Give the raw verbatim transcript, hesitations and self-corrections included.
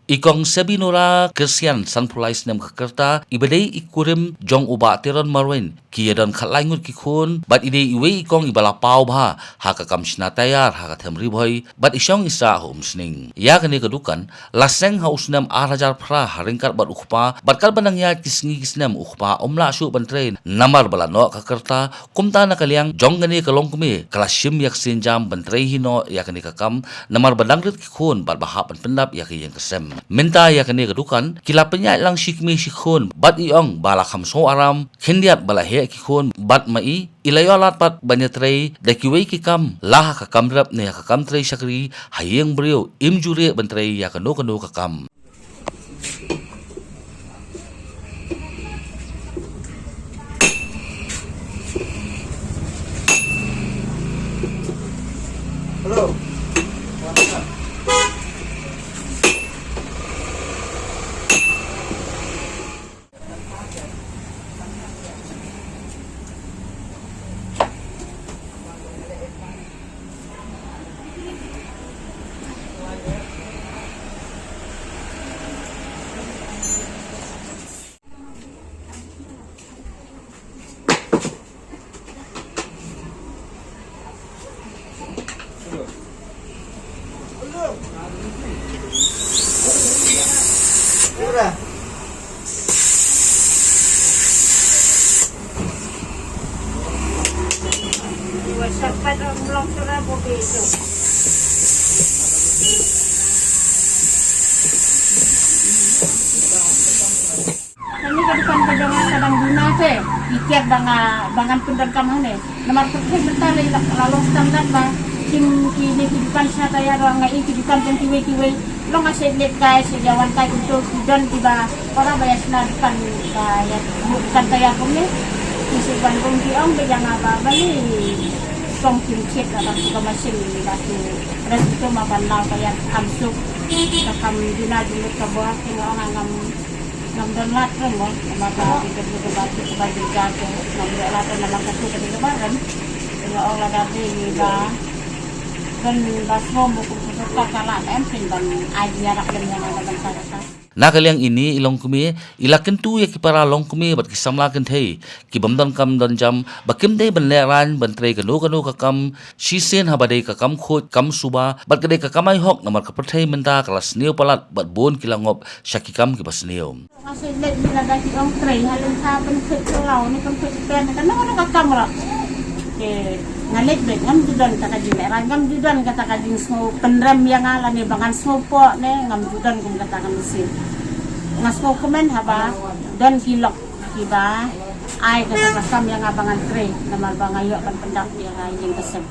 I Kong Sabinora Christian, sanphew lai snem ka rta, iba dei i kurim jong u Bah Teron Marwein, ki ïadon khatlai ngut ki khun, bad i dei iwei i kong iba la paw bha ha ka kam shna tayar ha ka them Ri Bhoi, bad i shong i sah ha Umsning. Ïa kane ka dukan la seng ha u snem ar hajar phra ha ryngkat bad u kpa, bad katba nang ïaid ki sngi ki snem u kpa um lah shuh ban trei namar ba la noh ka rta. Kumta na ka liang jong kane ka longkmie ka la shim ïa ka sienjam ban trei hi noh ïa kane ka kam namar ba dang rit ki khun bad ba hap ban pyndap ïa ka ïing ka sem. Mynta ïa kane ka dukan ki la pynïaid lang shi kmie shi khun bad i ong ba la kham sngew aram khyndiat ba la heh ki khun bad ma i i la ïoh lad pat ban ïatrei da kiwei ki kam, la ha ka kam rep ne ha ka kam trei shakri ha ïing briew im ju rieh ban trei ïa kano kano ka kam. Kane ka dukan ka jong nga ka dang duna te, i tiap ba nga, ba ngan pyndonkam hangne. Namar pyrthei mynta la, la long standard ba kim kine ki dukan shna tayar ruh nga i ki dukan jong kiwei kiwei. Long nga shu leit kai, shu ïa wan kai kumto ki don kiba para ba ïa shna dukan, ba ïa buh dukan tayar kumne. Ki shu wan rung ki ong ba ïa nga ba balei kong kim thied la ba ki ka machine ba ki res ito ma ban law tayar kam suk. Ka kam duna jumut ka bor ki nga ong ngam Ngam don lad ruh mo, namar ba ki don ki ba ki ba jingja ki ngam don lad ruh namar ka tu ka dei ka baran. Ki nga ong lada dei ni ba don ba sngew mo kum ka sorkar ka lah em phin ban ai ïa rak lem ïa nga ban sa ka sa. Na ka liang ine i longkmie i la kyntu ïa ki para longkmie bad ki samla kynthei ki bym don kam don jam ba kim dei ban lehraiñ ban trei kano kano ka kam shisien haba dei ka kam khuid kam suba bad ka dei ka kam ai hok namar ka pyrthei mynta ka la sniew palat bad bun ki la ngop sha ki kam kiba sniew. Nga shu leit bad lada ki ong trei ha lynta pynkhih phyllaw ne pynkhih pen kano kano ka kam ruh. Te nga leit beit ngam ju don kata ka jinglehraiñ, ngam ju don kata ka jingsngew pynrem ïa nga lane ba ngan sngewpoh ne ngam ju don kum kata ka mynsiem. Nga sngewkmen haba don ki lok kiba ai kata ka kam ïa nga ba ngan trei namar ba nga ïoh ban pyndap ïa nga ïing ka sem.